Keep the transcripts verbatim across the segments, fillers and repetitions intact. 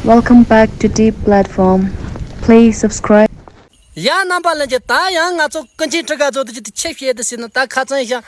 Welcome back to Deep Platform. Please subscribe. ཡ་རྣམ་པ་ལྷན་རྒྱས། ད་ཡང་ང་ཚོ་ཀུན་མཁྱེན་ཁྲི་ཀ་ཚོ་དེ་ཅི་ཆེ་བཤད་དེ་ཟེར་ན། ད་ཁ་ཚང་ཤ།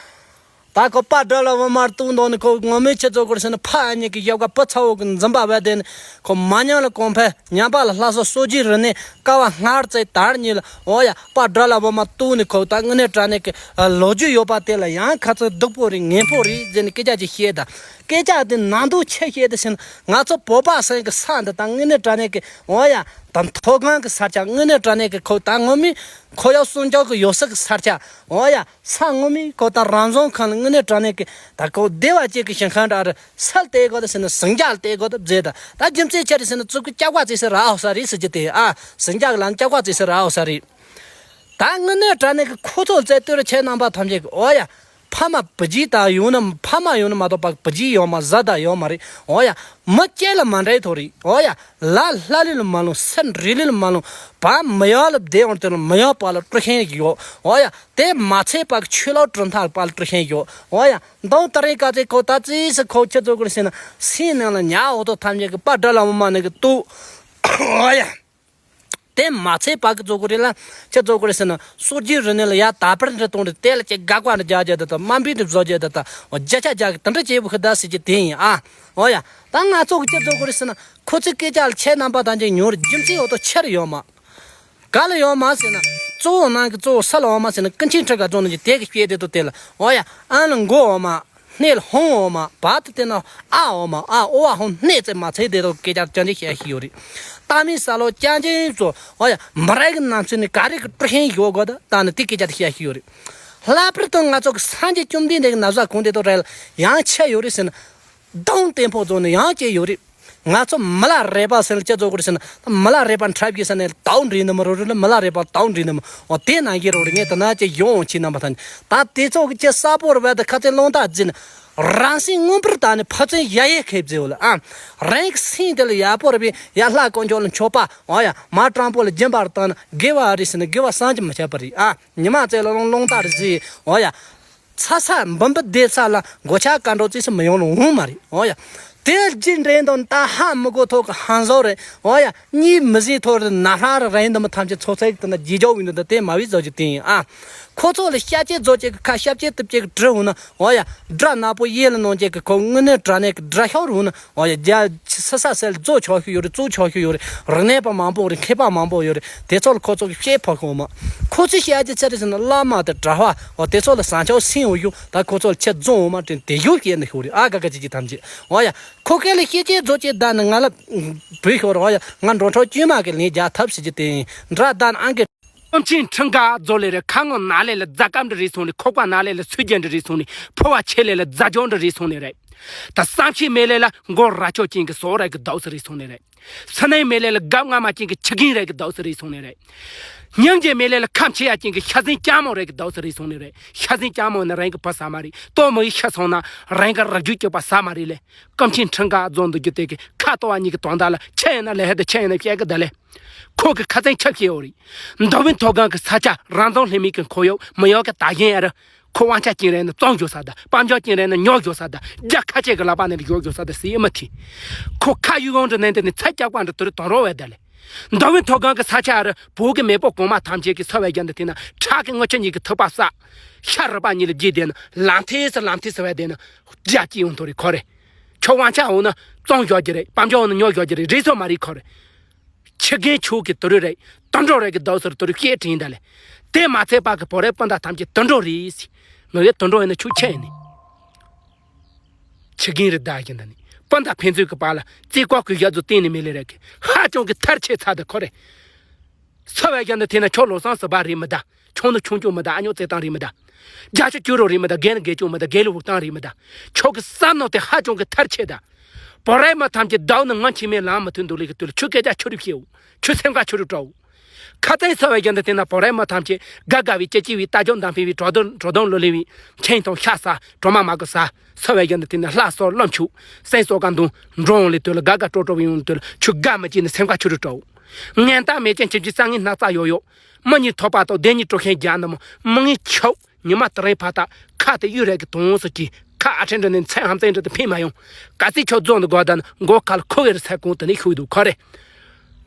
ད་ཁོ་པ་དགྲ་ལྷ་བུ་མར་གཏུག་འདུག་ནི། ཁོ་ངོ་མའི་ཆེ་ཚོ་གོར་ཟེར་ན། ཕ་ཨ་ཉེ་གི་ཡབ་ག་བུ་ཚ་བོ་གི་འཛིན་པ་བས་དེ་ནི། ཁོ་མ་ཉམས་ལ་གོང་འཕེལ། ཉམས་པ་ལ་ལྷ་སོ་སོ་ཇི་རི་ནས་ཀ་བ་སྔར་ཙེ་དར་ཉིལ། འོ་ཡ། པ་དགྲ་ལྷ་བུ་མར་གཏུག་ནི་ཁོ་ད་དངོས་གནས་དྲང་གནས་ཀྱི་ལོ་རྒྱུས་ཡོད་པ་དེ་ལ་ཡང་ཁ་ཚང་སྡུག་པོ་རེད། ངན་པོ་རེད་ཟེར་ནས་སྐད་ཆ་ཅིག་བཤད། ད་སྐད་ཆ་དེ་ནང་དུ་ཆེ་བཤད་དེ་ཟེར་ན། ང་ཚོ་བོད་པ་སེམས་ཀྱི་ས་འདི་ད་དངོས་གནས་དྲང་གནས་ཀྱི། འོ་ཡ། ད་མཐོ་སྒང་གི་ས་ཆ། དངོས་གནས་དྲང་གནས་ཀྱི་ཁོ་ད་ངོ་མའི་ཁོ་ཡག་སྲུང་སྐྱོབ་ཀྱི་ཡོད་ས་གི་ས་ཆ། འོ་ཡ། ས་ངོ་མའི་ཁོ་ད་རང་བྱུང་ཁམས་ལ་དངོས་གནས་དྲང་གནས་ཀྱི་ད་ཁོ་བདེ་བ་ཅན་གྱི་ཞིང་ཁམས་འདྲ་རེད། སུ་ལ་བལྟ་དགོས་དེ་ཟེར་ན། ཟིང་ཆ་ལ་བལྟ་དགོས་དེ་བཟླས། ད་ད་རྒྱུ་མཚན་ཆེ་རེད་ཟེར་ན། ཙུ་གུ་སྐྱག་པ་བཙིར་ས་རག་ས་རེད་ཟེར་རྒྱུ་དེ། ཨ། ཟིང་ཆ་ལ་སྐྱག་པ་བཙིར་ས་རག་ས་རེད། ད་དངོས་གནས་དྲང་གནས་ཀྱི་ཁོ་ཚོ་རྩེ་ལྟོས་ར་ཁྱེད་རྣམ་པ་ཐམས་ཅད་ཀྱི། འོ་ཡ། ཕ་མ་བུ་རྒྱུད་དང་ཡོང་ན། ཕ་མ་ཡོང་ན་མ་གཏོགས་པ་བུ་རྒྱུད་ཡོད་མ། བཟའ་ཟླ་ཡོད་མ་རེད། འོ་ཡ། མི་སྐྱེ་ལ་མ་འདྲེས་ཐོ་རེད། འོ་ཡ། ལ་ལྷ་ལས་ལ་མ་ལོང་། སུ་འདྲེ་ལས་ལ་མ་ལོང་། བ་མི་ཡག་ལ་བསྡད་འོང་དེ་ལ་མི་ཡག་པ་ལ་སྤྲོད་མཁན་ཡོད། འོ་ཡ། དེ་མ་ཚད་པ་གི་ཆོས་ལོག་གྲུབ་མཐའ་པ་ལ་སྤྲོད་མཁན་ཡོད། འོ་ཡ། མདང་དེ་རིང་ཀ་ཚེ་ཁོ་ད་ཙིས་སུ་ཁོ་ཁྱེད་ཚོ་གོར་ཟེར་ན། སེམས་ནང་ལ་ཉ་འོ་ཐོ་ཐམས་ཅད་ཀྱི་པ་དགྲ་ལྷ་བུ་མར་ནས་ཀྱི་གཏུག་འོ་ཡ། དེ་མ་ཚད་པ་གི་ཚོ་གོ་རེ་ལ་ཁྱེད་ཚོ་གོ་རེ་ཟེར་ན། སོ་རྒྱུ་རི་ནས་ལ་ཡ་ད་པར་འདྲ་གཏོང་རེ། དེ་ལ་ཁྱེད་དགག་པ་འདྲ་རྒྱག་རྒྱག་ད་ད། དམའ་འབེབས་འདྲ་བཟོ་རྒྱག་ད་ད། འོ་བརྒྱ་ཆ་བརྒྱ་གི་དེ་འདྲ་བྱེད་བུ་ཁི་ད་ཟེར་གྱི་དེ་ཡིན། ཨ། འོ་ཡ། ད་ང་ཚོ་གི་ཁྱེད་ཚོ་གོ་རེ་ཟེར་ན། ཁོ་ཚོའི་སྐད་ཆ་ལ་ཁྱེད་རྣམ་པ་ཐམས་ཅད་ཉོ་རེ། རྒྱུ་མཚན་འོ་ཐོ་ཆེ་རུ་ཡོད་མ། ག་ལ་ཡོད་མ་ཟེར་ན། གཙོ་བོ་ནང་གི་གཙོ་བོ་ས་ལ་འོ་མ་ཟེར་ན། ཀུན་མཁྱེན་ཁྲི་ཀ་རྫོང་ནང་གི་དེ་གི་སྐད་དེ་ཏོ་དེ་ལ། འོ་ཡ། ཨ་ལ་མགོ་འོ་མ། སྣེ་ལ་ཧོང་འོ་མ། བ་དེ་དེ་ན་ཨ་འོ་མ། ཨ་འོ་བ་ཧོང་སྣེ་ཙེ་མ་ཚེ་དེ་ཏོ་སྐད་ཆ་ཅང་ཅི་བཤད་ཤི་ཡོད་རེད། ད་མི་ས་ལོ་ཅང་ཅི་ཚོ། འོ་ཡ། མི་རེ་གི་ནང་ཚུད་ནས་ག་རེ་གི་སྤྲོད་ཤེས་ཡོད་གོ། ད་ད་ནི་དེ་སྐད་ཆ་དེ་བཤད་ཤི་ཡོད་རེད། ལྷག་པར་དུ་ང་ཚོ་གི་སངས་རྒྱས་བཅོམ་ལྡན་འདས་གི་ན་བཟའ་གོང་དེ་ཏོ་རེ་ལ་ཡང་ཆད་ཡོད་རེད་ཟེར་ན། གདོང་བརྟན་པོ་བཟོ་ནས་ཡང་སྐྱེ་ཡོད་རེད། ང་ཚོ་མི་ལ་རས་པ་ཟེར་ལ་ཅི་ཚོ་གོ་རེ་ཟེར་ན། མི་ལ་རས་པ་འཁྲབ་ཀྱི་ས་ནས་དའུ་འདྲེ་ནི་མི་རོ་རེ་ལ། མི་ལ་རས་པ་དའུ་འདྲེ་ནི་མི། འོ་དེ་ན་གི་རོ་རེ། ངས་དེ་ན་ཅི་ཡོང་ཆེ་རྣམ་པ་ཐང་། ད་དེ་ཚོ་གི་ཅི་ས་པོ་ར་བ་ད་ཁ་ཚེ་རླུང་རྟ་བརྫིས་ནས། རང་སེམས་མངོན་པར་དག་ནས་ཕ་ཚན་ཡ་ཡེ་ཁེབས་ཟེར་བ་ལ། ཨ། རང་གི་སེམས་དེ་ལ་ཡག་པོ་རེ་བས་ཡ་ལྷ་དཀོན་མཆོག་ལ་མཆོད་པ། འོ་ཡ། མ་དྲང་པོ་ལ་སྦྱིན་པ་རེ་བཏང་ན་དགེ་བ་རེད་ཟེར་ན། དགེ་བ་བསམ་གྱིས་མི་ཁྱབ་པ་རེད། ཨ། ཉི་མ་ཚེ་ལ་རླུང་རྟ་རེ་བརྫིས། འོ་ཡ། ཚ་ས་འབུམ་པ་བསྡད་ས་ལ་མགོ་ཆག་ག་འགྲོ་ཙིས་སུ་མི་ཡོང་ལ་འོང་མ་རེད། འོ་ཡ། དེ་རྒྱུ་འདྲེན་དང་ད་ཧ་མི་གོ་ཐོག་གི་ཧང་བཟོ་རེད། འོ་ཡ། གཉིད་མི་ཟིན་ཐོག་རེད། ན་ཧྲ་རེ་རེད། འདི་མི་ཐམས་ཅད་ཚོ་ཚད་ཀྱི་དེ་ན་རྗེས་འཇོག་འོས་འདུག་ད་དེ་མ་བི་བཟོ་རྒྱུ་དེ་ཡིན། ཨ། ཁོ་ཚོ་ལ་ཤ་ཅེ་རྫོ་ཅེ་གི་ཁ་ཤ་ཅེ་ཏིབ་ཅེ་གི་དྲི་འོང་ན། འོ་ཡ། དགྲ་ནག་པོ་ཡེ་ལ་ནང་ཅེ་གི་ཁོ་དངོས་གནས་དྲང་གནས་གི་དགྲ་ཤོག་རུང་ན། འོ་ཡ། རྒྱ་སི་ས་སལ་རྫོ་ཆོག་ཤོག་ཡོད་རེད། གཙོ་ཆོག་ཤོག་ཡོད་རེད། རིག་གནས་པ་མང་པོ་རེད། མཁས་པ་མང་པོ་ཡོད་རེད། དེ་ཚོ་ལ་ཁོ་ཚོ་གི་བཤད་ཕོག་གི་འོ་མ། ཁོ་ཚོས་བཤད་རྒྱུ་ཆ་རེ་ཟེར་ན། བླ་མ་དང་གྲྭ་པ། འོ་དེ་ཚོ་ལ་བཟང་ཕྱོགས་སེམས་འོ་ཡུག་ད་ཁོ་ཚོ་ལ་ཆེ་རྫོང་འོ་མ་དྲན་དེ་ཡུག་བཤད་ནི་ཤོག་རེད། ཨ་ག་ག་ཅི་ཅི་ཐམས་ཅད། འོ་ཡ། ཁོ་སྐད་ལ་ཤེས་ཀྱི་རྫོ་ཅེ་ད་ནི་ང་ལ་བུད་ཤོར། འོ་ཡ། ང་འགྲོ་འཕྲོ་དཀྱུས་མ་གི་ལན་རྒྱག་ཐབས་ཟེར་རྒྱུ་དེ་ཡིན། འདྲ་ད་ནི་ཨང་གི། ཀུན་མཁྱེན་ཁྲི་ཀ་རྫོང་ལས་རེད། ཁ་ངོ་ན་ལས་ལ་རྫ་སྐམ་འདྲ་རེ་སོང་ནས། ཁོག་པ་ན་ལས་ལ་ཚོས་རྒྱན་འདྲ་རེ་སོང་ནས། ཕོ་བ་ཆེ་ལས་ལ་རྫ་ལྗང་འདྲ་རེ་སོང་ནས་རེད། ད་བསམ་ཤེས་མེད་ལས་ལ་མགོ་ར་ཅོ་ཅན་གྱི་སོ་ར་གི་རྡོག་སི་རེ་སོང་ནས་རེད། སི་ནའི་མེད་ལས་ལ་གབ་རྔ་མ་ཅན་གྱི་ཆུ་རྒན་ར་གི་རྡོག་སི་རེ་སོང་ནས་རེད། སྙིང་རྗེ་མེད་ལས་ལ་ཁམས་ཆེ་ཡ་ཅན་གྱི་ཤ་ཟན་སྐྱ་མོ་ར་གི་རྡོག་སི་རེ་སོང་ནས་རེད། ཤ་ཟན་སྐྱ་མོ་ནི་རང་གི་བུ་ཟ་མ་རེད། ལྟོ་མོ་ཡི་ཤ་སོང་ན་རང་གི་ར་རྒྱུད་སྐྱོབ་པ་ཟ་མ་རེད་ལས། ཀུན་མཁྱེན་ཁྲི་ཀ་རྫོང་འདུག་རྒྱུ་དེ་གི་ཁ་ལྟོ་བ་གཉིས་ཀྱི་དོན་དག་ལ་ཆེ་ཡིན་ན་ལས་ཧེ་ད་ཆེ་ཡིན་ན་བཤད་གི་ད་ལས། ཁོ་གི་ཁ་ཚན་ཁྱབ་ཤེས་ཡོད་རེད། མདོ་དབུས་མཐོ་སྒང་གི་ས་ཆ་རང་བྱུང་ལྷད་མེད་ཀྱི་ཁོར་ཡུག་མི་ཡོད་ཀྱི་ད་གཞན་ཨ་རུ། ཁོ་དབང་ཆ་ཅན་རེད་ན་བཙོང་འཇོག་ས་དང་། དཔལ་འབྱོར་ཅན་རེད་ན་ཉོ་འཇོག་ས་དང་། རྒྱ་ཁ་ཆེ་གི་ལག་པ་ནས་ལ་ཡོ་འཇོག་ས་དང་ཟེར་ཡི་མི་ཐི། ཁོ་ཁ་ཡུག་ཡོང་འདྲ་ནན་དེ་ནི་ཚ་རྒྱག་པ་འདྲ་དུ་རུ་དོང་རོ་བས་ད་ལེ། མདོ་དབུས་མཐོ་སྒང་གི་ས་ཆ་ཨ་རུ་བོད་ཀྱི་མེས་པོ་གོང་མ་ཐམས་ཅད་ཀྱིས་འཚོ་བའི་རྒྱུ་འདི་དེ་ན་ཁྲག་གི་རྔུལ་ཆུ་གཉིས་ཀྱི་ཐུག་པ་བསགས། ཤ་རུས་པ་གཉིས་ལ་རྒྱས་དེ་ན་ལམ་ཐེ་སི་ལམ་ཐེ་སི་བས་དེ་ན་རྒྱ་སྐྱེད་ཡོང་ཐོ་རེ་ཁོ་རེ། ཁྱོད་དབང་ཆ་འོང་ན་བཙོང་འཇོག་རྒྱུ་རེད། དཔལ་འབྱོར་འོང་ན་ཉོ་འཇོག་རྒྱུ་རེད། རེད་སོ་མ་རེད་ཁོ་རེ། ཆུ་རྒན་ཆོག་གི་དུ་རུ་རེད། དུད་འགྲོ་རེད་གི་རྡོག་སི་རུ་དུ་རུ་བཤད་དྲིན་ད་ལེ། དེ་མ་ཚད་པ་གི་བོད་རིགས་སྤུན་ཟླ་ཐམས་ཅད་དུད་འགྲོ་རེད་ཟེར། ང་གི་དུད་འགྲོ་ཡིན་ན་ཆུ་ཆེ་ནི། ཆུ་རྒན་རེད་ད་གི་འདི་ནི། སྤུན་ཟླ་ཕན་ཚུན་གི་བར་ལ་རྩིས་ཀོག་གི་ཞབས་ཚུ་བསྟན་ནི་མེད་ལེ་རེད་གི། ཧ་ཅང་གི་མཐར་ཆེ་ཚ་ད་ཁོ་རེ། ཚ་བའི་རྒྱ་འདི་དེ་ན་ཁྱོད་ལོ་སང་སི་བ་རེད་མི་ད། ཆུང་ནི་ཆུང་ཆུང་མི་ད། ཨ་ཉོ་རྩེ་སྟངས་རེད་མི་ད། རྒྱ་ཆུ་སྐྱུ་རོ་རེད་མི་ད། རྒན་ནི་རྒན་ཆུང་མི་ད། རྒན་ལི་འུར་སྟངས་རེད་མི་ད། ཁྱོད་ཀྱི་བསམ་མནོ་དེ་ཧ་ཅང་གི་མཐར་ཆེ་ད། བོད་རིགས་མི་ཐམས་ཅད་བདག་ནི་ང་འཆི་མེད་ལམ་མི་མཐུན་འདུག་ལེ་གི་དུས་ལ་ཁྱོད་སྐད་ཆ་ཆུ་རུ་བཤད་འོ། ཁྱོད་སེམས་ཁ་ཆུ་རུ་བྲོ་འོ། ཁ་ཚན་ཚ་བའི་རྒྱ་འདི་དེ་ན་བོད་རིགས་མི་ཐམས་ཅད་དགའ་དགའ་བའི་ཅི་ཅི་བའི་རྟ་རྒྱུག་འདམ་འཕེན་བའི་གྲོ་དོན་གྲོ་དོན་ལོ་ལེ་བའི་ཁྱེད་དང་ཤ་ཟ་གྲོ་མ་མ་གི་ཟ། ཚ་བའི་རྒྱ་འདི་དེ་ན་ལྷ་སོགས་བློ་མཆོག་སེམས་སོགས་ག་འདུག་འགྲོ་འོང་ལེ་དུས་ལ་དགའ་དགའ་སྤྲོ་སྤྲོ་བའི་ཡོང་དུས་ལ་ཁྱོད་དགའ་མི་བྱེད་ནི་སེམས་ཁ་ཆུ་རུ་བྲོ་འོ། ངན་རྟགས་མེད་ཅན་ཁྱིམ་གྱི་སང་ངེ་སྣག་ཚ་ཡོད་ཡོད། མི་གཉིས་ཐོབ་པ་དང་བདེན་གཉིས་སྤྲོད་མཁན་རྒྱ་ནི་མོ་མི་ངན་ཁྱོད། ཉི་མ་དེ་རིང་ཕ་ཐག་ཁ་དེ་གཡུ་རལ་གྱི་དོང་སུ་གྱིས། ཁ་ཨ་ཁྲེན་འདྲ་ནས་མཚན་ཧམ་བཙན་འདྲ་དུ་ཕིན་མ་ཡོང་། ག་ཚིག་ཁྱོད་རྫོང་དུ་དགོ་ད་ན་མགོ་ཁ་ལ་ཁུ་གེ་རུ་ས་གོང་དུ་ནས་ཤུགས་འདུག་ཁོ་རེ།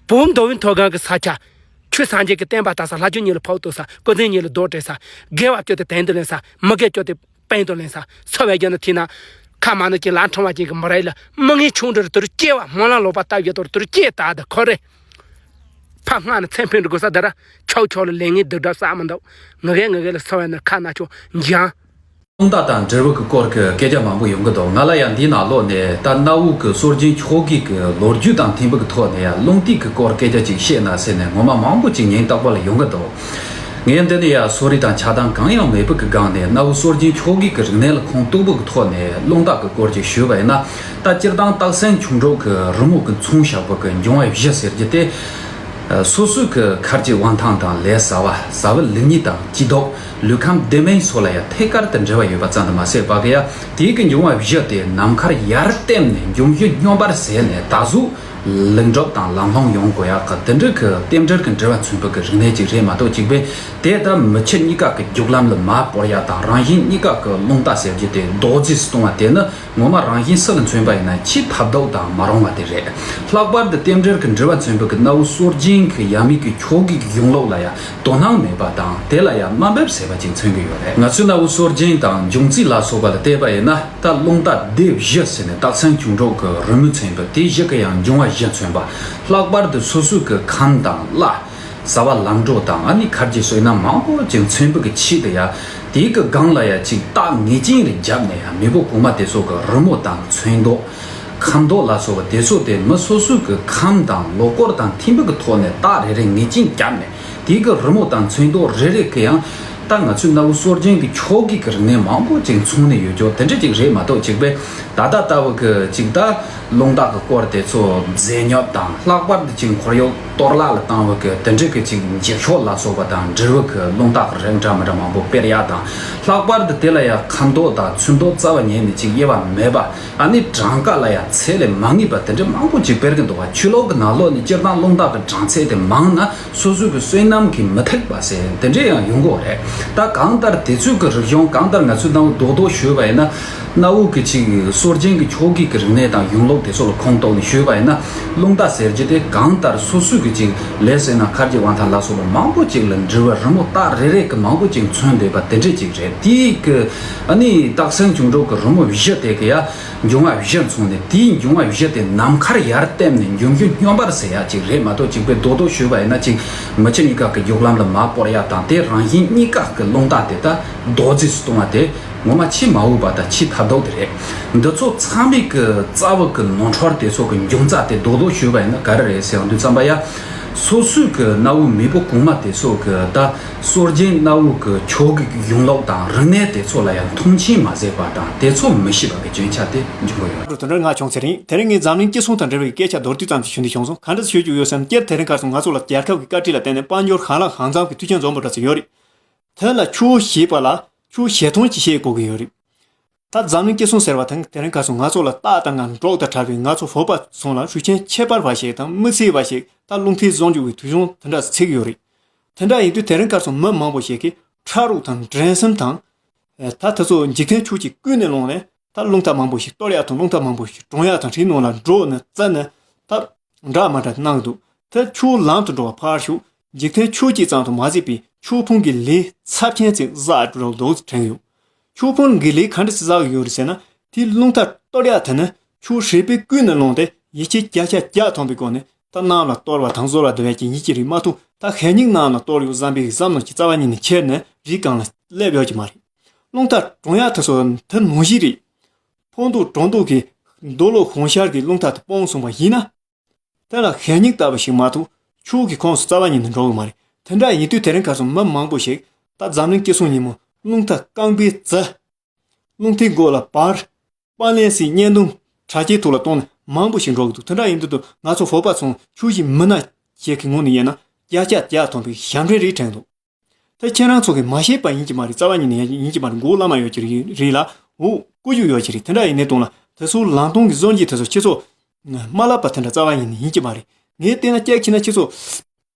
བུམ་མདོ་བའི་མཐོ་སྒང་གི་ས་ཆ། ཆོས་སངས་རྒྱས་ཀྱི་བསྟན་པ་དར་ས་ལྷ་ཆོས་ཉིད་ལ་ཕོག་གཏོགས་ས། སྐུ་ཚེ་ཉིད་ལ་རྡོ་བྲེགས་ས། དགེ་བ་སྤྱོད་དེ་དན་དུ་ལེན་ས། མི་དགེ་སྤྱོད་དེ་པན་དུ་ལེན་ས། འཚོ་བའི་རྒྱུ་ནི་ཐིག་ན། ཁ་མ་ནུ་ཅིག་ལ་ཁྲང་བ་ཅན་གྱི་མི་རིགས་ལ་མི་ངན་ཆུང་འདྲ་རུ་དུར་སྐྱེ་བ་སྨོན་ལམ་ལོག་པ་བཏབ་ཡོད་དོ་དུར་སྐྱེ་ད་ད་ཁོ་རེ། ཕ་སྔ་ནས་མཚན་ཕན་འགྲོ་དགོས་ས་དེ་ར། ཆོག་ཆོག་ལ་ལས་ངན་སྡུག་སྒྲ་ཟ་མི་འདུག་ངི་གེ་ངི་གེ་ལ་སོ་བའི་ནི་ཁ་ན་ཆོག་འཇང་། རླུང་རྟ་དང་འབྲས་བུ་གི་སྐོར་གྱི་སྐད་ཆ་མང་པོ་ཡོང་གི་འདུག་ང་ལ་ཡང་འདིའི་ནང་ལོགས་ནས་ད་གནའ་བོའི་གི་སྲོལ་རྒྱུན་ཆོས་བརྒྱུད་ཀྱི་ལོ་རྒྱུས་དང་མཐུན་པའི་གི་ཐོག་ནས་ཡང་རླུང་རྟའི་གི་སྐོར་སྐད་ཆ་ཅིག་བཤད་ན་ཟེར་ནས་ངོ་མ་མང་པོ་ཅིག་ཉན་རྟག་པར་ལ་ཡོང་གི་འདུག་ངས་འདི་ནས་ཡང་གསོ་རིག་དང་ཆགས་སྡང་གང་ཡང་མེད་པའི་གི་སྒང་ནས་གནའ་བོའི་སྲོལ་རྒྱུན་ཆོས་བརྒྱུད་ཀྱི་རིག་གནས་ལ་ཁུངས་གཏུགས་པའི་གི་ཐོག་ནས་རླུང་རྟ་གི་སྐོར་ཅིག་ཞུས་པ་ཡིན་ན། ད་སྤྱིར་བཏང་སྟག་སེང་ཁྱུང་འབྲུག་གི་རི་མོ་གི་མཚོན་བྱ་བ་གི་འབྱུང་བ་བཞི་ཟེར་རྒྱུ་དེ། སོ་སོའི་གི་ཁར་གྱི་དབང་ཐང་དང་ལས་བྱ་བ། བྱ་བའི་ལེགས་ཉེས་དང་སྐྱིད་སྡུག་ལུས་ཁམས་བདེ་དམན་སོགས་ལ་ཡང་ཐད་ཀར་དུ་འབྲེལ་བ་ཡོད་པ་ཙམ་དུ་མ་ཟད་པ་གི་ཡང་དེའི་གི་འབྱུང་བ་བཞི་དེ་ནམ་མཁར་ཡར་བསྟིམས་ནས་འབྱུང་བཞི་སྙོམས་པར་བྱས་ནས་ད་གཟོད་ལེགས་འགྲུབ་དང་ལམ་ལྷོང་ཡོང་དགོས་ཡག་གི་དེ་འདྲའི་གི་རྟེན་འབྲེལ་གི་འབྲེལ་བ་མཚོན་པའི་གི་རིག་གནས་ཅིག་རེད་མ་གཏོགས་ཅིག་པས་དེ་ལྟར་མི་ཁྱི་གཉིས་ཀ་གི་རྒྱུག་ལམ་ལ་མར་བོར་ཡག་དང་རང་བཞིན་གཉིས་ཀ་གི་རླུང་རྟ་ཟེར་རྒྱུ་དེ་རྡོག་རྫིས་སུ་གཏོང་བ་དེ་ནི། ངོ་མ་རང་བཞིན་སུ་ལ་མཚོན་པ་ཡིན་ན་ཆེས་ཐབས་སྡུག་དང་མ་རུང་བ་དེ་རེད། ལྷག་པར་དུ་རྟེན་འབྲེལ་གྱི་འབྲེལ་བ་མཚོན་པའི་གི་གནའ་བོའི་སྲོལ་རྒྱུན་གྱི་ཡབ་མེས་ཀྱི་ཆོས་བརྒྱུད་ཀྱི་གཞུང་ལུགས་ལ་ཡང་དོ་སྣང་མེད་པ་དང་དེ་ལ་ཡང་དམའ་འབེབས་བྱས་པ་ཅིག་མཚོན་གྱི་ཡོད་རེད། ང་ཚོའི་གནའ་བོའི་སྲོལ་རྒྱུན་དང་འབྱུང་རྩིས་ལ་སོགས་པ་ལ་བལྟས་པ་ཡིན་ན་ད་རླུང་རྟ་སྡེ་བཞི་ཟེར་ནས་སྟག་སེང་ཁྱུང་འབྲུག་གི་རི་མོ་མཚོན་པའི་དེ་བཞི་གི་ཡང་འབྱུང་བ་བཞི་མཚོན་པ། ལྷག་པར་དུ་སོ་སོའི་གི་ཁམས་དང་བླ། བྱ་བ་ལམ་འགྲོ་དང་ཨ་ནི་ཁར་གྱི་བསོད་ནམས་མང་པོ་ཅིག་མཚོན་པའི་གི་ཆེད་དུ་ཡང་དེའི་གི་སྒང་ལ་ཡང་ཅིག་རྟགས་ངེས་ཅན་རེ་བརྒྱབ་ནས་ཡང་མེས་པོ་གོང་མ་དེ་ཚོ་གི་རི་མོ་དང་ཚོན་མདོག་ཁམས་མདོག་ལ་སོགས་པ་དེ་ཚོ་དེ་མི་སོ་སོའི་གི་ཁམས་དང་ལོ་སྐོར་དང་མཐུན་པའི་གི་ཐོག་ནས་རྟགས་རེ་རེ་ངེས་ཅན་བརྒྱབ་ནས་དེའི་གི་རི་མོ་དང་ཚོན་མདོག་རེ་རེ་གི་ཡང་ད་ང་ཚོའི་གནའ་བོའི་སྲོལ་རྒྱུན་གི་ཆོས་བརྒྱུད་གི་རིག་གནས་མང་པོ་ཅིག་མཚོན་ནས་ཡོད་ཀྱོག་དེ་འདྲ་ཅིག་རེད་མ་གཏོགས་ཅིག་པས། ད་ལྟ་ལྟ་བུ་གི་ཅིག་ད་རླུང་རྟ་གི་སྐོར་དེ་ཚོ་རྫས་ཉོ་དང་ལྷག་པར་དུ་ཅིག་ཁོར་ཡུག་གཏོར་བརླག་ལ་བཏང་བ་གི་དེ་འདྲ་གི་ཅིག་འགྱིག་ཤོག་ལ་སོགས་པ་དང་འབྲས་བུ་གི་རླུང་རྟ་གི་རིགས་འདྲ་མི་འདྲ་མང་པོ་སྤེལ་ཡག་དང་ལྷག་པར་དུ་དེ་ལ་ཡང་ཁམས་མདོག་དང་ཚོན་མདོག་རྩ་བ་ཉིད་ནས་ཅིག་དབྱེ་བ་མེད་པ་ཨ་ནི་གྲངས་ཀ་ལ་ཡང་ཚད་ལས་མ་ངེས་པ་དེ་འདྲ་མང་པོ་ཅིག་སྤེལ་གི་འདུག་བ། ཆོས་ལུགས་གི་ནང་ལོགས་ནས་སྤྱིར་བཏང་རླུང་རྟ་གི་གྲངས་ཚད་དེ་མང་ན། སོ་སོའི་གི་བསོད་ནམས་ཀྱིས་མི་ཐེག་པ་ཟེར་དེ་འདྲས་ཡང་ཡོང་གི་རེད། ད་གང་ལྟར་དེ་ཚོའི་གི་རིག་གཞུང་གང་ལྟར་ང་ཚོས་ནང་རྡོག་རྡོག་ཞུས་པ་ཡིན་ན་གནའ་བོ་གི་ཅིག་སྲོལ་རྒྱུན་གི་ཆོས་བརྒྱུད་གི་རིག་གནས་དང་གཞུང་ལུགས་དེ་ཚོ་ལ་ཁུངས་གཏུགས་ནས་ཞུས་པ་ཡིན་ན་རླུང་རྟ་ཟེར་རྒྱུ་དེ་གང་ལྟར་སོ་སོའི་གི་ཅིག་ལས་ཟེར་ན་མཁར་གྱི་དབང་ཐང་ལ་སོགས་པ་མང་པོ་ཅིག་ལ་འབྲེལ་བའི་རི་མོ་རྟགས་རེ་རེ་གི་མང་པོ་ཅིག་མཚོན་བསྡད་པ་དེ་འདྲས་ཅིག་རེད། དེའི་གི་ཨ་ནི་སྟག་སེང་ཁྱུང་འབྲུག་གི་རི་མོ་བཞི་དེ་གི་ཡ། འབྱུང་བ་བཞི་མཚོན་ནས་དེའི་འབྱུང་བ་བཞི་དེ་ནམ་མཁར་ཡར་བསྟིམས་ནས་འབྱུང་བཞི་སྙོམས་པར་བྱེད་ཡག་ཅིག་རེད་མ་གཏོགས་ཅིག་པའི་རྡོག་རྡོག་ཞུས་པ་ཡིན་ན་ཅིག་མི་ཁྱི་གཉིས་ཀ་གི་རྒྱུག་ལམ་ལ་མར་སྤོར་ཡག་དང་དེ་རང་བཞིན་གཉིས་ཀ་གི་རླུང་རྟ་དེ་ད་རྡོག་རྫིས་སུ་གཏོང་བ་དེ་ངོ་མ་ཆེས་མ་འོས་པ་དང་ཆེས་ཐབས་སྡུག་དེ་རེད། འདི་ཚོ་ཚང་མའི་གི་རྩ་བའི་གི་ནོར་འཁྲུལ་དེ་ཚོ་གི་འབྱུང་རྩ་དེ་རྡོག་རྡོག་ཞུས་པ་ཡིན་ན་ག་རེ་རེད་ཟེར་ཡོང་དུས་ཙམ་པ་ཡ། སོ་སོའི་གི་གནའ་བོའི་མེས་པོ་གོང་མ་དེ་ཚོ་གི་ད། སྲོལ་རྒྱུན་གནའ་བོའི་གི་ཆོས་བརྒྱུད་ཀྱི་གཞུང་ལུགས་དང་རིག་གནས་དེ་ཚོ་ལ་ཡང་མཐོང་ཆེན་མ་བྱས་པ་དང་དེ་ཚོ་མི་ཤེས་པ་གི་རྐྱེན་ཆ་དེ་འབྱུང་གི་ཡོད། དེ་འདྲ་ང་བྱུང་ཚེ་རིང་དེ་རིང་ངས་འཛམ་གླིང་སྤྱི་ཚོགས་དང་འབྲེལ་བའི་སྐད་ཆ་མདོར་བསྡུས་ཙམ་ཞིག་ཞུ་འདོད་བྱུང་སོང་། ག་འདྲ་ཞུ་རྒྱུ་ཡོད་ཟེར་ན་སྤྱིར་དེ་རིང་ཁ་སང་ང་ཚོ་ལ་རྒྱལ་ཁབ་ཀྱི་བཀའ་ཁྲིད་ལ་བརྟེན་ནས་དཔལ་འབྱོར་གང་ལ་གང་འཚམ་གྱི་མཐུན་རྐྱེན་འཛོམས་པ་འདྲ་ཅིག་ཡོད་རེད། དེ་ལ་ཆོས་ཞེས་པ་ལ་ཆོས་ཞལ་མཐོང་ཅིག་བཤད་དགོས་ཀྱི་ཡོད་རེད། ད་འཛམ་གླིང་སྤྱི་ཚོགས་ཟེར་བ་དང་དེ་རིང་ཁ་སང་ང་ཚོ་ལ་རྟགས་དང་ང་འབྲོག་དང་བྲལ་བའི་ང་ཚོ་བོད་པ་ཚོ་ལ་ཧྲུའུ་ཅན་ཁྱད་པར་བ་ཞིག་དང་དམིགས་བསལ་བ་ཞིག་ད་རླུང་རྟའི་བཟོ་འཇུག་གི་དུས་སྦྱོང་དེ་འདྲ་ཚིག་ཡོད་རེད། དེ་འདྲ་ཡིན་དུས་དེ་རིང་ཁ་སང་མི་མང་པོ་ཞིག་གིས་ཕྲ་རོགས་དང་འགྲན་སེམས་དང་། ད་དེ་ཚོ་འཇིག་རྟེན་ཆོས་ཀྱིས་ཀུན་ནས་བསླངས་ནས་ད་རླུང་རྟ་མང་པོ་ཞིག་གཏོར་ཡག་དང་རླུང་རྟ་མང་པོ་ཞིག་གྲོན་ཡག་དང་དེའི་ནང་ལ་འགྲོ་ནས་བཙལ་ནས་ད། འདྲ་མ་འདྲ་གནང་འདུག་དེ་ཆོས་ལམ་དུ་འགྲོ་བ་ཕར་ཞོག་འཇིག་རྟེན་ཆོས་བརྒྱུད་ཙམ་དུ་མ་ཟད་པའི་ཆོས་ཕུང་གི་ལས་ཚབས་ཆེན་ཅིག་བསགས་འགྲོ་འདུག་དྲན་ཡོད། ཆོས་ཕུང་གི་ལས་ག་འདྲ་ཅིག་བསགས་ཡོད་རེད་ཟེར་ན་དེའི་རླུང་རྟ་གཏོར་ཡག་དེ་ནི་ཆོས་ཧྲིལ་པོའི་ཀུན་ནས་བསླངས་ཏེ་ཡིད་ཆེས་བརྒྱ་ཆ་བརྒྱ་ཐོན་པའི་སྒོ་ནས་ད་གནམ་ལ་གཏོར་བ་དང་གསོལ་བ་འདེབས་ཡག་གི་ཡིད་ཀྱི་རིགས་མ་གཏོགས་ད་གད་སྙིགས་གནམ་ལ་གཏོར་ཡོད་བསམ་པའི་བསམ་མནོ་ཞིག་རྩ་བ་ཉིད་ནས་ཁྱེར་ནས་རིགས་གང་ལ་སླེབས་ཡོད་ཀྱི་མ་རེད། རླུང་རྟ་གྲོན་ཡག་དེ་ཚོ་དེ་ནང་བཞིན་རེད། ཕོ་མདོག་གྲོ་མདོག་གི་རྡོ་ལོ་གོང་ཤར་གྱི་རླུང་རྟ་དེ་སྤུངས་སོང་བ་ཡིན་ན། དེ་ལ་གད་སྙིགས་ལྟ་བུ་ཞིག་མ་གཏོགས་ཆོས་ཀྱི་ཁོངས་སུ་རྩ་བ་ཉིད་ནས་འགྲོ་གི་མ་རེད། དེ་འདྲ་ཡིན་དུས་དེ་རིང་ཁ་སང་མི་མང་པོ་ཞིག་ད་འཛམ་གླིང་སྤྱི་ཚོགས་ཉིན་མོ་རླུང་རྟ་རྐང་པའི་རྩེ། རླུང་རྟའི་མགོ་ལ་བར། པར་ལེན་སའི་བརྙན་ཐུང་དྲ་རྒྱའི་ཐོག་ལ་གཏོང་ནས་མང་པོ་ཞིག་འགྲོ་གི་འདུག་དེ་འདྲ་ཡིན་དུས་ང་ཚོ་བོད་པ་ཚོ་ཆོས་བརྒྱུད་མི་སྣ་ཞིག་གི་ངོས་ནས་ཡིན་ན་བརྒྱ་ཆ་བརྒྱ་ཐོན་པའི་ཞབས་འདྲེན་རེད་དྲན་འདུག་ད་ཁྱེད་རང་ཚོ་གིས་མ་ཤེས་པ་ཡིན་གྱི་མ་རེད། རྩ་བ་ཉིད་ནས་ཡིན་གྱི་མ་རེད། མགོ་བོ་བླ་མ་ཡོད་ཀྱི་རེད་ལ་འོ་བཀོད་རྒྱུ་ཡོད་ཀྱི་རེད། དེ་འདྲ་ཡིན་ནའི་སྟོང་ལ་དེ་ཚོ་ལམ་སྟོན་གྱི་བཟོ་བྱེད་དེ་ཚོ་སྤྱི་ཚོགས་མ་བསླབ་པ་དེ་འདྲ་རྩ་བ་ཉིད་ནས་ཡིན་གྱི་མ་རེད། ངས་བལྟས་ན་སྐྱག་ཁྱི་ན་སྤྱི་ཚོགས་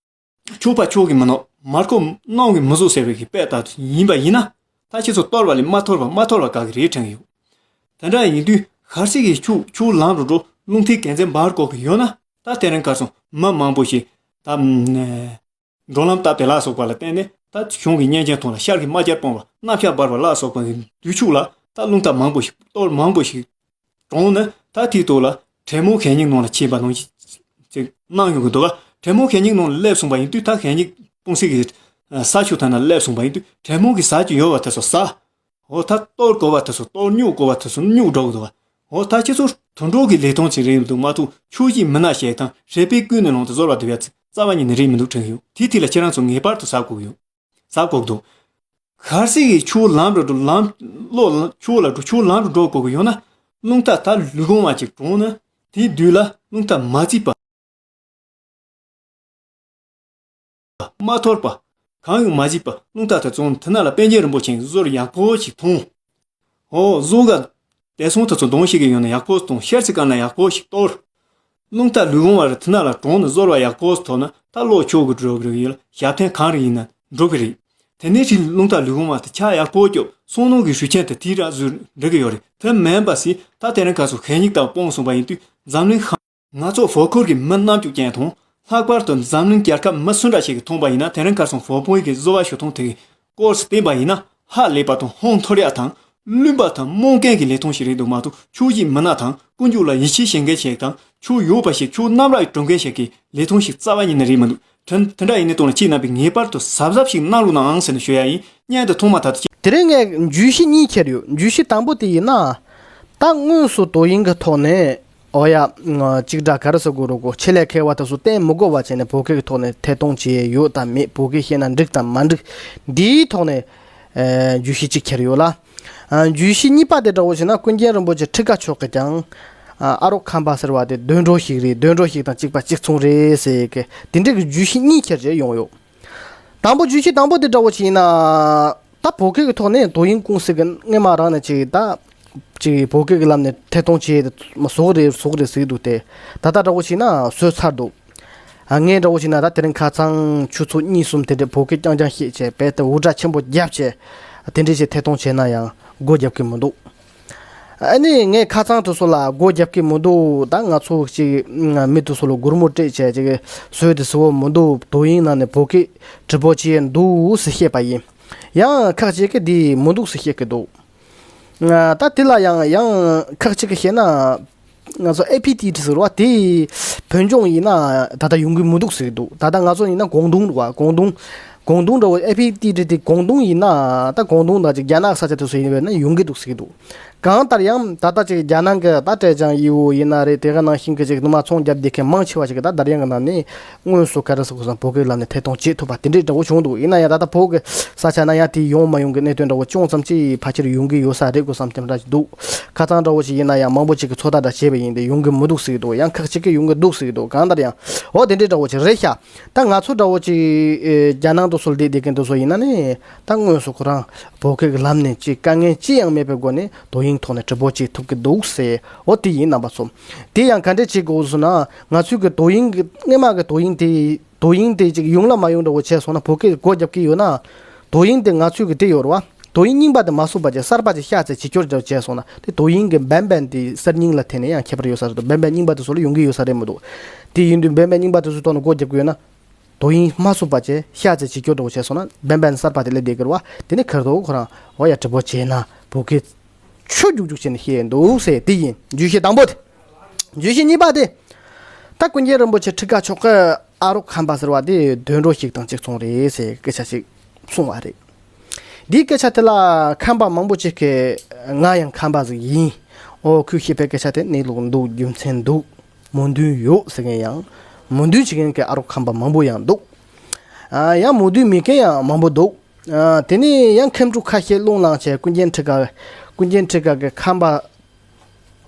ཆོག་པ་ཆོག་གི་མི་ནོར་མར་ཁོ་གནོང་གི་མི་བཟོ་ཟེར་བའི་གི་དཔེ་ལྟར་ཡིན་པ་ཡིན་ན་ད་སྤྱི་ཚོགས་གཏོར་བ་ལས་མ་གཏོར་བ་མ་གཏོར་བ་དགའ་གི་རེད་དྲན་གི་ཡོད། དེ་འདྲ་ཡིན་དུས་གར་སོགས་ཀྱི་ཆུ་ཆུ་ལམ་རུ་འགྲོ་རླུང་མཐའི་རྒྱལ་མཚན་འབར་དགོས་ཀྱི་ཡོད་ན། ད་དེ་རིང་ཁ་སང་མི་མང་པོ་ཞིག་ད་འགྲོ་ལམ་བཏབ་པའི་ལ་སོགས་པ་ལ་བརྟེན་ནས་ད་གཞུང་གི་གཉན་ཆེན་ཐོག་ལ་ཤར་གྱི་རྨ་རྒྱལ་སྤོང་བ་གནམ་ཤར་འབར་བ་ལ་སོགས་པ་གི་དུས་ཆུ་ལ་ད་རླུང་རྟ་མང་པོ་ཞིག་གཏོར་མང་པོ་ཞིག་གྲོངས་ནས། ད་དེའི་ཐོག་ལ་དྲེད་མོང་གད་སྙིགས་ནང་ལ་ཕྱིན་པ་ནང་བཞིན་ཅིག་སྣང་ཡོང་གི་འདུག་ག་དྲེད་མོང་གད་སྙིགས་ནང་ལ་སླེབས་སོང་བ་ཡིན་དུས། ད་གད་སྙིགས་སྤུངས་སའི་གི་ས་ཆུ་ཐ་ན་སླེབས་སོང་བ་ཡིན་དུས། དྲེད་མོང་གི་ཟ་རྒྱུ་ཡོད་པ་དེ་ཚོ་ཟ། འོ་ད་གཏོར་དགོས་པ་དེ་ཚོ་གཏོར། སྨྱུག་དགོས་པ་དེ་ཚོ་སྨྱུག་འགྲོ་གི་འདུག་ག་འོ་ད་ཁྱེད་ཚོ་དུད་འགྲོ་གི་ལས་སྟངས་ཅིག་རེད་འདུག་མ་གཏོགས། ཆོས་བརྒྱུད་མི་སྣ་ཞིག་དང་རེ་པའི་ཀུན་ནས་ལོང་དུ་གསོལ་བ་འདེབས་ཡ་རྩ་བ་ཉིད་ནས་རེད་མི་འདུག་དྲན་གི་ཡོད། དེ་དེ་ལ་ཁྱེད་རང་ཚོ་ངེས་པར་དུ་གཟབ་དགོས་ཀྱི་ཡོད། གཟབ་དགོས་ཀྱི་འདུག་གར་སོགས་ཀྱི་ཆུ་ལམ་རུ་འགྲོ། ལམ་ལོག་ཆུ་ལ་འགྲོ། ཆུ་ལམ་རུ་འགྲོ་དགོས་ཀྱི་ཡོད་ན། རླུང་རྟ་ད་ལུས་གང་བ་ཅིག་གྲོངས་ན། དེའི་དུས་ལ་རླུང་རྟ་མ་བརྫིས་པ། མ་འཐོར་བ། གང་ཡང་མ་བརྫིས་པ་རླུང་རྟ་དེ་བཙོངས། དེ་ན་ལ་པཎ་ཆེན་རིན་པོ་ཆེའི་གསུར་ཡག་པོ་ཞིག་འཐུང་། འོ་གསུར་ག་དེ་སོང་དེ་ཚོ་གདོང་ཞིག་གི་ཡོད་ན་ཡག་པོ་གཏོང་། ཤེར་ཚི་ཀ་ན་ཡག་པོ་ཞིག་གཏོར། རླུང་རྟ་ལུས་གང་བ་རེད། དེ་ན་ལ་གྲོངས་ནས་གསོལ་བ་ཡག་པོ་ཐོབ་ན། ད་ལོག་ཆོག་གི་འགྲོ་གི་རེད། ཡིན་ལ་ཞབས་བརྟན་གང་རེད་ཡིན་ན་འགྲོ་གི་རེད། དེ་ནས་ཕྱིར་རླུང་རྟ་ལུས་གང་བ་དེ་ཆ་ཡག་པོ་སྐྱོབ། སོང་ནོ་གི་ཞུ་མཁན་དེ་དེའི་ར་ཟུར་འགྲིག་གི་ཡོད་རེད། དེ་མིན་པ་སྲིད། ད་དེ་རིང་ཁ་སང་གད་སྙིགས་དང་སྤུངས་སོང་བ་ཡིན་དུས་འཛམ་གླིང་ཧ། ང་ཚོ་བོད་ཁུལ་གྱི་མི་རྣམ་དཔྱོད་ཅན་དང་། ལྷག་པར་དུ་འཛམ་གླིང་རྒྱལ་ཁབ་མི་སུ་འདྲ་ཞིག་གིས་མཐོང་པ་ཡིན་ན། དེ་རིང་ཁ་སང་བོད་པའི་གི་བཟོ་བ་ཞུ་སྟངས་དེ་གི་སྐོར་སུ་བལྟས་པ་ཡིན་ན། ཧ་ལས་པ་དང་ཧོན་འཐོར་ཡག་དང་བླུན་པ་དང་རྨོངས་མཁན་གྱི་ལས་སྟངས་ཤིག་རེད་འདུག་མ་གཏོགས། ཆོས་བརྒྱུད་མི་སྣ་དང་ཀུན་སྤྱོད་ལ་ཡིད་ཆེས་བྱེད་མཁན་ཞིག་དང་། ཆོས་ཡོད་པ་ཞིག་ཆོས་རྣམ་དག་སྒྲུབ་མཁན་ཞིག་གི་ལས་སྟངས་ཤིག་རྩ་བ་ཉིད་ནས་རེད་མི་འདུག་དེ་དེ་འདྲ་ཡིན་ནའི་སྟོང་ལ་ཁྱེད་རྣམ་པས་ངེས་པར་དུ་གཟབ་གཟབ་ཞིག་གནང་རོགས་གནང་ཟེར་ནས་ཞུ་ཡ་ཡིན། བརྙན་དེ་མཐོང་མ་ཐག་ཏུ། དེ་རིང་ངས་བརྗོད་གཞི་གཉིས་ཁྱེར་ཡོད། བརྗོད་གཞི་དང་པོ་དེ་ཡིན་ན། ད་དངོས་སུ་དོ་དབྱིངས་ཀྱི་ཐོག་ནས། འོ་ཡ། ཅིག་སྒྲ་ག་རེ་ཟེར་དགོས་རེད་གོ། ཆེད་ལས་མཁས་པ་དེ་ཚོ་བསྟེན་མི་དགོས་པ་བྱས་ནས་བོད་སྐད་ཀྱི་ཐོག་ནས་ཐད་གཏོང་བྱས་ཡོད་དམ་མེད། བོད་སྐད་ཤེས་ན་འགྲིག་དམ་མ་འགྲིག་འདིའི་ཐོག་ནས། ཨ། བརྗོད་གཞི་གཅིག་ཁྱེར་ཡོད་ལ། ཨ། བརྗོད་གཞི་གཉིས་པ་དེ་འདྲ་བོ་བྱས་ན། ཀུན་མཁྱེན་རིན་པོ་ཆེ་ཁྲི་ཀ་མཆོག་གིས་ཀྱང་། ཨ། ཨ་རོགས་ཁམས་པ་ཟེར་བ་དེ་དུད་འགྲོ་ཞིག་རེད། དུད་འགྲོ་ཞིག་དང་གཅིག་པ་གཅིག་མཚུངས་རེད་ཟེར་གི། དེ་འདྲའི་གི་བརྗོད་གཞི་གཉིས་ཁྱེར་བྱས་ཡོང་ཡོད། དང་པོ་བརྗོད་གཞི་དང་པོ་དེ་འདྲ་བོ་བྱས་ན། ད་བོད་སྐད་ཀྱི་ཐོག་ནས་དོ་དབྱིངས་ཀུང་སི་གི་སྔས་མ་རང་ནས་ཅིག་ད་ཅིག་བོད་སྐད་ཀྱི་ལམ་ནས་ཐད་གཏོང་བྱས་ཏེ་མ་བཟོ་གི་རེད་བཟོ་གི་རེད་ཟེར་གྱི་འདུག་སྟེ། ད་ལྟ་འདྲ་བོ་བྱས་ན་བཟོས་ཚར་འདུག་ཨ། ངས་འདྲ་བོ་བྱས་ན་ད་དེ་རིང་ཁ་སང་ཆུ་ཚོད་གཉིས་གསུམ་དེ་འདྲའི་བོད་སྐད་རྐྱང་རྐྱང་བཤད་བྱས། དཔེ་དེ་འུར་སྒྲ་ཆེན་པོ་བརྒྱབ་བྱས། དེ་འདྲའི་ཞིག་ཐད་གཏོང་བྱས་ན་ཡང་སྒོ་རྒྱབ་ཀྱི་མི་འདུག་ཨ་ནི་ངས་ཁ་སང་དེ་ཚོ་ལ་སྒོ་རྒྱབ་ཀྱི་མི་འདུག་ད་ང་ཚོ་ཅིག་མི་དེ་ཚོ་ལ་སྒོར་མོ་སྤྲད་བྱས་ཅིག་བཟོས་དེ་ཟེར་བོ་མི་འདུག་དོ་དབྱིངས་ནང་ནས་བོད་སྐད་དྲི་བ་བྱས་འདུག་ཟེར་བཤད་པ་ཡིན། ཡང་ཁག་ཅིག་གིས་འདི་མི་འདུག་ཟེར་བཤད་ཀྱི་འདུག་ད་དེ་ལ་ཡང་ཡང་ཁག་ཅིག་གིས་བཤད་ན། ང་ཚོ་ཨེ་ཕི་ཏི་ཏི་ཟེར་བ་དེ་བོད་ལྗོངས་ཡིན་ན་ད་ལྟ་ཡོང་གི་མི་འདུག་ཟེར་གྱི་འདུག་ད་ལྟ་ང་ཚོ་ཡིན་ན་ཀོང་ཏུང་རེད་བ། ཀོང་ཏུང་། ཀོང་ཏུང་འདྲ་བོ། ཨེ་ཕི་ཏི་ཏི་དེ་ཀོང་ཏུང་ཡིན་ན། ད་ཀོང་ཏུང་དང་ཅིག་རྒྱ་ནག་ས་ཆ་དེ་ཚོ་ཡིན་པས་ན་ཡོང་གི་འདུག་ཟེར་གྱི་འདུག་གང་ལྟར་ཡང་ད་ལྟ་ཅིག་རྒྱ་ནང་གི་ད་ཀྲེ་ཅང་ཡིའུ་ཡིན་ན་རེད། དེ་ག་ནང་བཞིན་གྱི་ཅིག་ནུ་མ་ཚོང་རྒྱབ་བསྡད་མཁན་མང་ཆེ་བ་ཞིག་གིས་ད་འདར་དབྱངས་ཀྱི་ནང་ནས་དངོས་སུ་ག་རེ་ཟེར་དགོས་སམ། བོད་སྐད་ལམ་ནས་ཐད་གཏོང་བྱེད་ཐུབ་པ་དེ་འདྲའི་འདྲ་བོ་བྱུང་འདུག་ཡིན་ན་ཡང་ད་ལྟ་བོད་ཀྱི་ས་ཆ་ན་ཡང་དེ་ཡོང་མ་ཡོང་གི་གནད་དོན་འདྲ་བོ་ཅུང་ཙམ་ཅིག་ཕལ་ཆེར་ཡོང་གི་ཡོད་ས་རེད་དགོས་སམ་དེ་འདྲ་ཞིག་འདུག་ཁ་སང་འདྲ་བོ་ཞིག་ཡིན་ན་ཡང་མང་པོ་ཅིག་གིས་ཚོད་ལྟ་འདྲ་བྱས་པ་ཡིན་ཏེ། ཡོང་གི་མི་འདུག་ཟེར་གྱི་འདུག་ཡང་ཁག་ཅིག་གིས་ཡོང་གི་འདུག་ཟེར་གྱི་འདུག་གང་ལྟར་ཡང་འོ་དེ་འདྲའི་འདྲ་བོ་ཅིག་རེད་ཤག་ད་ང་ཚོ་འདྲ་བོ་ཅིག་ཨེ་རྒྱ་ནང་དུ་སོང་བསྡད་བསྡད་མཁན་དེ་ཚོ་ཡིན་ན་ནི། ད་དངོས་སུ་ཁོ་རང་བོད་སྐད་ཀྱི་ལམ་ནས་ཅིག་དཀའ་ངལ་ཅི་ཡང་མེད་པའི་སྒོ་ནས་དོ་དབྱིངས་ཐོག་ནས་དྲི་བ་བྱེད་ཐུབ་ཀྱི་འདུག་ཟེར། འོ་དེ་ཡིན། རྣམ་པ་ཚོ། དེ་ཡང་ག་འདྲས་བྱེད་དགོས་ཟེར་ན། ང་ཚོའི་གི་དོ་དབྱིངས་ཀྱི་སྔས་མ་གི་དོ་དབྱིངས་དེ། དོ་དབྱིངས་དེ་ཅིག་ཡོང་ལ་མ་ཡོང་འདྲ་བོ་བྱས་སོང་ན། བོད་སྐད་སྒོ་རྒྱབ་ཀྱི་ཡོད་ན། དོ་དབྱིངས་དེ་ང་ཚོའི་གི་དེ་ཡོད་རེད་བ། དོ་དབྱིངས་རྙིང་པ་དེ་མ་བཟོས་པ་བྱས་གསར་པ་ཅིག་ཤ་ཚ་བྱེད་སྐྱོར་འདྲ་བོ་བྱས་སོང་ན། དེ་དོ་དབྱིངས་ཀྱི་འབེན་འབེན་དེ་གསར་རྙིང་ལ་ཐད་ནས་ཡང་ཁྱད་པར་ཡོད་ས་རེད་འདུག་འབེན་འབེན་རྙིང་པ་དེ་ཚོ་ལ་ཡོང་གི་ཡོད་ས་རེད་མི་འདུག་དེ་ཡིན་དུས་འབེན་འབེན་རྙིང་པ་དེ་ཚོའི་ཐོག་ནས་སྒོ་རྒྱབ་ཀྱི་ཡོད་ན། དོ་དབྱིངས་མ་བཟོས་པ་བྱས་ཤ་ཚ་བྱེད་སྐྱོར་འདྲ་བོ་བྱས་སོང་ན། འབེན་འབེན་གསར་པ་དེ་སླེབས་བསྡད་ཀྱི་རེད་བ། དེ་ནས་ཁེར་ཐོག་ཁོ་རང་འོ་ཡ་དྲི་བ་བྱས་ན་བོད་སྐད་ཆུ་རྒྱུག་རྒྱུག་བྱས་ནས་བཤད་འདུག་ཟེར། དེ་ཡིན་བརྗོད་གཞི་དང་པོ་དེ། བརྗོད་གཞི་གཉིས་པ་དེ། ད་ཀུན་མཁྱེན་རིན་པོ་ཆེ་ཁྲི་ཀ་མཆོག་གིས་ཨ་རོགས་ཁམས་པ་ཟེར་བ་དེ་དུད་འགྲོ་ཞིག་དང་གཅིག་མཚུངས་རེད་ཟེར་སྐད་ཆ་ཞིག་གསུངས་པ་རེད། འདིའི་སྐད་ཆ་དེ་ལ་ཁམས་པ་མང་པོ་ཅིག་གིས། ང་ཡང་ཁམས་པ་ཟིག་ཡིན། ཨོ་ཁོས་བཤད་པའི་སྐད་ཆ་དེ་གནས་ལུགས་འདུག་རྒྱུ་མཚན་འདུག་མོས་མཐུན་ཡོད་ཟེར་མཁན་ཡང་། མོས་མཐུན་བྱེད་མཁན་གྱི་ཨ་རོགས་ཁམས་པ་མང་པོ་ཡང་འདུག་ཨ། ཡང་མོས་མཐུན་མེད་མཁན་ཡང་མང་པོ་འདུག་ཨ། དེ་ནས་ཡང་མཁས་གྲུབ་ཁ་ཤས་སློང་ལངས་བྱས། ཀུན་མཁྱེན་ཁྲི་ཀ་ཀུན་མཁྱེན་ཁྲི་ཀ་གི་ཁམས་པ་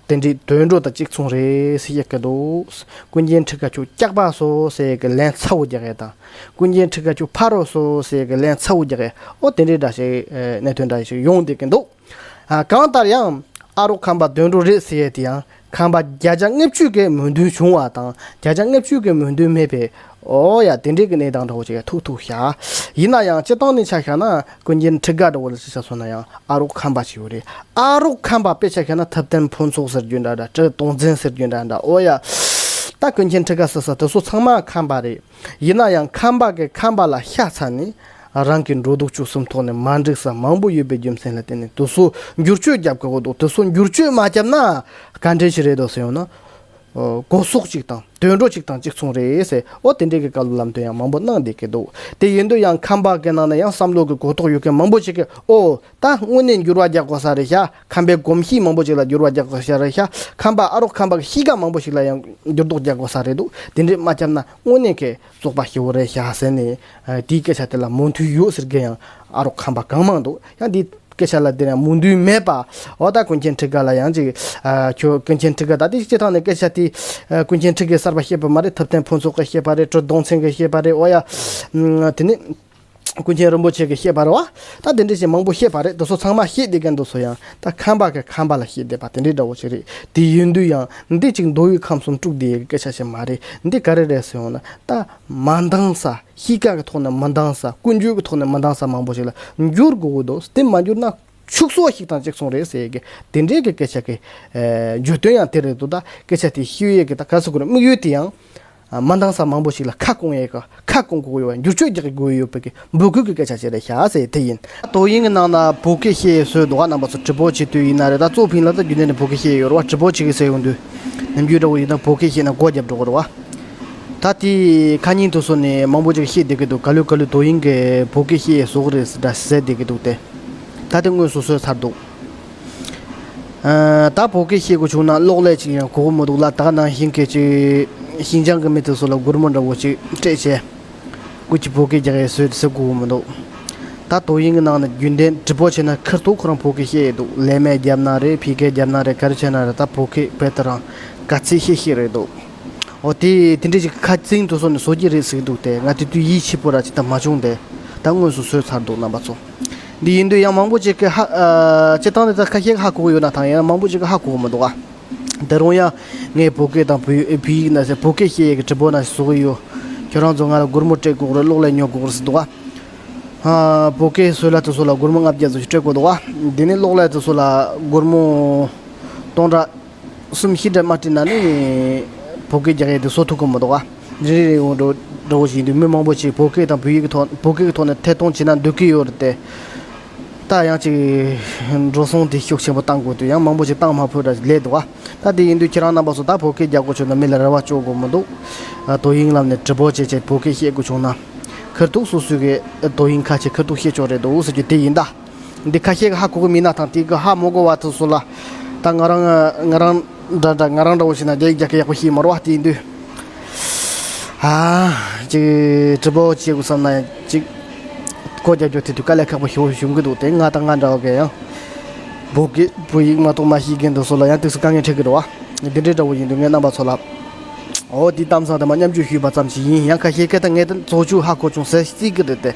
དེ་འདྲའི་དུད་འགྲོ་དང་གཅིག་མཚུངས་རེད་ཟེར་བཤད་ཀྱི་འདུག་ཀུན་མཁྱེན་ཁྲི་ཀ་ཁྱོད་སྐྱག་པ་སོ་ཟེར་གི་ལན་ཚ་བོ་རྒྱག་ཡས་དང་། ཀུན་མཁྱེན་ཁྲི་ཀ་ཁྱོད་ཕ་རོ་སོ་ཟེར་གི་ལན་ཚ་བོ་རྒྱག་ཡས། ཨོ་དེ་འདྲའི་འདྲ་ཞིག་གནད་དོན་འདྲ་ཞིག་ཡོང་བསྡད་ཀྱི་འདུག་ཨ། གང་ལྟར་ཡང་ཨ་རོགས་ཁམས་པ་དུད་འགྲོ་རེད་ཟེར་ཡས་དེ་ཡང་ ཁམས་པ་བརྒྱ་ཆ་ལྔ་བཅུ་གི་མོས་མཐུན་བྱུང་བ་དང་བརྒྱ་ཆ་ལྔ་བཅུ་གི་མོས་མཐུན་མེད་པའི། ཨོ་ཡ་དེ་འདྲའི་གི་གནས་སྟངས་འདྲ་བོ་ཅིག་ཡ་ཐུག་ཐུག་ཤག་ཡིན་ན་ཡང་སྤྱི་བཏང་ནས་ཆ་བཞག་ན་ཀུན་མཁྱེན་ཁྲི་དགའ་འདྲ་བོ་ལ་ཅིག་ཆ་མཚོན་ན་ཡང་ཨ་རོགས་ཁམས་པ་ཞིག་ཡོད་རེད། ཨ་རོགས་ཁམས་པ་དཔེ་ཆ་བཞག་ན་ཐུབ་བསྟན་ཕུན་ཚོགས་ཟེར་རྒྱུ་འདྲ་འདྲ། བཀྲས་དོན་འཛིན་ཟེར་རྒྱུ་འདྲ་འདྲ། ཨོ་ཡ། ད་ཀུན་མཁྱེན་ཁྲི་དགའ་ཟེར་ས་དེ་ཚོ་ཚང་མ་ཁམས་པ་རེད། ཡིན་ན་ཡང་ཁམས་པ་གི་ཁམས་པ་ལ་ཤ་ཚ་ནས་རང་གི་འགྲོ་ལྡོག་བཅུ་གསུམ་ཐོག་ནས་མ་འགྲིག་ས་མང་པོ་ཡོད་པའི་རྒྱུ་མཚན་ལ་བརྟེན་ནས་དེ་ཚོ་འགྱུར་བཅོས་རྒྱབ་དགོས་འདུག་དེ་ཚོ་འགྱུར་བཅོས་མ་བརྒྱབ་ན་ག་འདྲ་ཞིག་རེད་འདུག་ཟེར་ཡོང་ན། གོ་སོག་ཅིག་དང་དུད་འགྲོ་ཅིག་དང་གཅིག་མཚུངས་རེད་ཟེར། ཨོ་དེ་འདྲའི་གི་བཀའ་སློབ་ལམ་སྟོན་ཡང་མང་པོ་གནང་བསྡད་ཀྱི་འདུག་དེ་ཡིན་དུས་ཡང་ཁམས་པ་གི་ནང་ན་ཡང་བསམ་བློ་གི་གོ་རྟོགས་ཡོད་མཁན་མང་པོ་ཞིག་གིས་ཨོ་ད་དངོས་གནས་འགྱུར་བ་རྒྱག་དགོས་ས་རེད་ཤག་ཁམས་པའི་གོམས་གཤིས་མང་པོ་ཞིག་ལ་འགྱུར་བ་རྒྱག་དགོས་ས་རེད་ཤག་ཁམས་པ་ཨ་རོགས་ཁམས་པ་གི་གཤིས་ཀ་མང་པོ་ཞིག་ལ་ཡང་འགྱུར་ལྡོག་རྒྱག་དགོས་ས་རེད་འདུག་དེ་འདྲས་མ་བརྒྱབ་ན་དངོས་གནས་ཀྱི་བཙོག་པ་ཞེ་བོ་རེད་ཤག་ཟེར་ནས། དེའི་སྐད་ཆ་དེ་ལ་མོས་མཐུན་ཡོད་ཟེར་མཁན་ཡང་ཨ་རོགས་ཁམས་པ་གང་མང་འདུག་ཡང་འདི་སྐད་ཆ་ལ་དེ་ཡང་མོས་མཐུན་མེད་པ། འོ་ད་ཀུན་མཁྱེན་ཁྲི་དགའ་ལ་ཡང་ཅིག་ཨ་ཁྱོད་ཀུན་མཁྱེན་ཁྲི་དགའ་ད་དེ་སྤྱི་བཏང་ནས་སྐད་ཆ་དེ་ཨ་ཀུན་མཁྱེན་ཁྲི་དགའི་གསར་པ་བཤད་པ་མ་རེད། ཐུབ་བསྟན་ཕུན་ཚོགས་ཀྱིས་བཤད་པ་རེད། བཀྲས་དོན་འཛིན་གྱིས་བཤད་པ་རེད། འོ་ཡ། ཨ་དེ་ནི་ཀུན་མཁྱེན་རིན་པོ་ཆེ་གིས་བཤད་པ་རེད་བ། ད་དེ་འདྲ་ཞིག་མང་པོ་བཤད་པ་རེད། དེ་ཚོ་ཚང་མ་བཤད་བསྡད་མཁན་དེ་ཚོ་ཡང་ད་ཁམས་པ་གིས་ཁམས་པ་ལ་བཤད་བསྡད་པ་དེ་འདྲའི་འདྲ་བོ་ཞིག་རེད། དེ་ཡིན་དུས་ཡང་འདི་ཅིག་མདོ་དབུས་ཁམས་གསུམ་དཀྲུགས་བསྡད་ཡག་གི་སྐད་ཆ་ཞིག་མ་རེད། འདི་ག་རེ་རེད་ཟེར་ཡོང་ན་ད་མ་འདང་ས། གཤིས་ཀ་གི་ཐོག་ནས་མི་འདང་ས། ཀུན་སྤྱོད་ཀྱི་ཐོག་ནས་མི་འདང་ས་མང་པོ་ཞིག་ལ་འགྱུར་དགོས་ཀྱི་འདུག་དེ་མ་འགྱུར་ན་ཕྱུགས་ཟོག་ཞིག་དང་གཅིག་མཚུངས་རེད་ཟེར་གི་དེ་འདྲའི་གི་སྐད་ཆ་གི་ཨེ་བརྗོད་དོན་ཡང་དེ་རེད་འདུག་ད་སྐད་ཆ་དེ་ཤེས་ཡས་གི་ད་ག་ཟེར་དགོས་རེད། དམིགས་ཡུལ་དེ་ཡང་ཨ་མི་འདང་ས་མང་པོ་ཞིག་ལ་ཁ་སྐོང་ཡས་གི་ཁ་སྐོང་དགོས་ཡོད་པ། འགྱུར་བཅོས་རྒྱག་དགོས་ཡོད་པའི་གི་འབོད་སྐུལ་གི་སྐད་ཆ་ཞིག་རེད་ཤག་ཟེར་དེ་ཡིན། ད་དོ་དབྱིངས་ཀྱི་ནང་ན་བོད་སྐད་བཤད་ཡས་སྲོལ་འདུག་ག་རྣམ་པ་ཚོ་དྲི་བ་བྱེད་དུས་ཡིན་ན་རེད། ད་གཙོ་ཕིང་ལ་ད་རྒྱུན་ལྡན་ནས་བོད་སྐད་བཤད་ཡས་ཡོད་རེད་བ། དྲི་བ་བྱེད་གི་ཟེར་ཡོང་དུས་ནམ་རྒྱུན་འདྲ་བོ་ཡིན་ན་བོད་སྐད་བཤད་ན་སྒོ་བརྒྱབ་འགྲོ་གི་རེད་བ། ད་དེ་ཁ་ཉིན་དུ་སོང་ནས་མང་པོ་ཅིག་བཤད་བསྡད་ཀྱི་འདུག་ག་ལེར་ག་ལེར་དོ་དབྱིངས་ཀྱིས་བོད་སྐད་བཤད་ཡས་བཟོ་གི་རེད་ཟེར་འདྲ་ཟེར་བསྡད་ཀྱི་འདུག་སྟེ། ད་དེ་དངོས་སུ་བཟོས་ཚར་འདུག་ཨ་ད་བོད་སྐད་བཤད་དགོས་བྱུང་ན་གློག་ཀླད་ཅིག་ཡང་དགོས་མི་འདུག་ལ། ད་ག་ནང་བཞིན་གྱི་ཅིག་ཤིན་ཅང་གི་མི་དེ་ཚོ་ལ་སྒོར་མོ་འདྲ་བོ་ཅིག་སྤྲད་བྱས་སྐུ་མཁྱེན་བོད་སྐད་རྒྱག་ཡས་བཟོས་ཟེར་དགོས་མི་འདུག་ད་དོ་དབྱིངས་ཀྱི་ནང་ནས་རྒྱུན་ལྡན་དྲི་བ་བྱས་ན་ཁེར་ཐོག་ཁོ་རང་བོད་སྐད་བཤད་ཡས་འདུག་ལས་མེད་བརྒྱབ་ན་རེད། ཕ་གིར་བརྒྱབ་ན་རེད། ག་རེ་བྱས་ན་རེད། ད་བོད་སྐད་དཔེ་དེ་རང་ག་ཚད་བཤད་ཤེས་རེད་འདུག་འོ་དེ་དེ་འདྲ་ཞིག་ཁ་རྩང་དུ་སོང་ནས་བཟོ་གི་རེད་ཟེར་གི་འདུག་སྟེ། ང་དེ་དུས་ཡིད་ཆེས་པོ་ར་ཅིག་ད་མ་བྱུང་སྟེ། ད་དངོས་སུ་བཟོས་ཚར་འདུག་རྣམ་པ་ཚོ། འདི་ཡིན་དུས་ཡང་མང་པོ་ཅིག་གིས་ཧ་ཨ་སྤྱིར་བཏང་ནས་ད་ཁ་ཤས་ཧ་གོ་གི་ཡོད་ན་ཐང་། ཡང་མང་པོ་ཅིག་གིས་ཧ་གོ་གི་མི་འདུག་ཨ། ད་རུང་ཡང་ངས་བོད་སྐད་དང་བོད་བོད་ཡིག་ན་ཟེར། བོད་སྐད་བཤད་ཡས་ཀྱི་དྲི་བ་ན་བཟོ་གི་ཡོད། ཁྱོད་རང་ཚོ་ང་ལ་སྒོར་མོ་སྤྲད་དགོས་རེད། གློག་ཀླད་ཉོ་དགོས་རེད་ཟེར་འདུག་ཨ། ཨ་བོད་སྐད་བཟོ་ལ་དེ་ཚོ་ལ་སྒོར་མོ་ལྔ་བརྒྱ་ཙམ་ཞིག་སྤྲད་དགོས་འདུག་ཨ། འདི་ནས་གློག་ཀླད་དེ་ཚོ་ལ་སྒོར་མོ་སྟོང་ཕྲག་གསུམ་བཞི་འདྲ་མ་སྤྲད་ན་ནི་བོད་སྐད་རྒྱག་ཡས་དེ་བཟོ་ཐུབ་ཀྱི་མི་འདུག་ཨ། རེ་རེ་རེ་འོང་འགྲོ་འགྲོ་བོ་ཞིག་ཡིན་དུས་མི་མང་པོ་ཞིག་བོད་སྐད་དང་བོད་ཡིག་གི་ཐོག་བོད་སྐད་ཀྱི་ཐོག་ནས་ཐད་གཏོང་བྱེད་ན་འདོད་ཀྱི་ཡོད་རེད་དེ། ད་ཡང་ཅིག་འགྲོ་སོང་དེ་ཤུགས་ཆེན་པོ་བཏང་དགོས་དུས་ཡང་མང་པོ་ཞིག་བཏང་མ་ཕོད་ར་ལས་འདུག་ཨ། ད་དེ་ཡིན་དུས་ཁྱེད་རང་རྣམ་པ་ཚོ་ད་བོད་སྐད་རྒྱག་དགོས་བྱུང་ན་མི་ལ་རེ་བ་བཅོལ་དགོས་མི་འདུག་ཨ། དོ་དབྱིངས་ལམ་ནས་དྲི་བ་བྱས་བྱས་བོད་སྐད་བཤད་དགོས་བྱུང་ན་ཁེར་ཐུག་སོ་སོའི་གི་དོ་དབྱིངས་ཁ་ཆེ་ཁེར་ཐུག་བཤད་ཆོག་རེད་འདུག་ཟེར་རྒྱུ་དེ་ཡིན་ད། འདི་ཁ་ཤས་ཀྱིས་ཧ་གོ་གི་མིན་ན་ཐང་། དེ་གི་ཧ་མ་གོ་བ་དེ་ཚོ་ལ་ད་ང་རང་ང་རང་འདྲ་འདྲ་ང་རང་འདྲ་བོ་ཞིག་ན་རྒྱ་ཡིག་རྒྱག་གི་ཡག་པོ་ཤེས་མ་རེད་བ། དེ་ཡིན་དུས་ཨ་ཅིག་དྲི་བ་བྱེད་དགོས་བསམ་ན་ཡང་ཅིག་སྒོ་རྒྱག་རྒྱུ་དེ་དུས་དཀའ་ལས་ཁག་པོ་ཞེ་པོ་བྱུང་གི་འདུག་དེ་ང་དང་ང་འདྲ་བ་གི་ཡང་བོད་སྐད་བོད་ཡིག་མ་གཏོགས་མ་ཤེས་མཁན་དེ་ཚོ་ལ་ཡང་དུས་སུ་དཀའ་ངལ་འཕྲད་ཀྱི་རེད་བ། འདི་འདྲའི་འདྲ་བོ་ཡིན་དུས་ངས་རྣམ་པ་ཚོ་ལ་འོ་དེ་གཏམ་བཟང་དེ་མ་མཉམ་སྤྱོད་ཞུས་པ་ཙམ་ཞིག་ཡིན། ཡང་ཁ་ཤས་སྐད་ད་ངས་ད་བཟོ་བཅོས་ཧ་གོ་བྱུང་ཟེར་སྲིད་ཀྱི་རེད་དེ།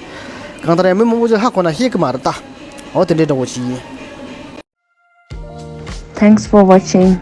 གང་ལྟར་ཡང་མི་མང་པོ་ཞིག་ཧ་གོ་ན་ཤེས་ཀྱི་མ་རེད་ད། འོ་དེ་འདྲའི་འདྲ་བོ་ཞིག་ཡིན། Thanks for watching.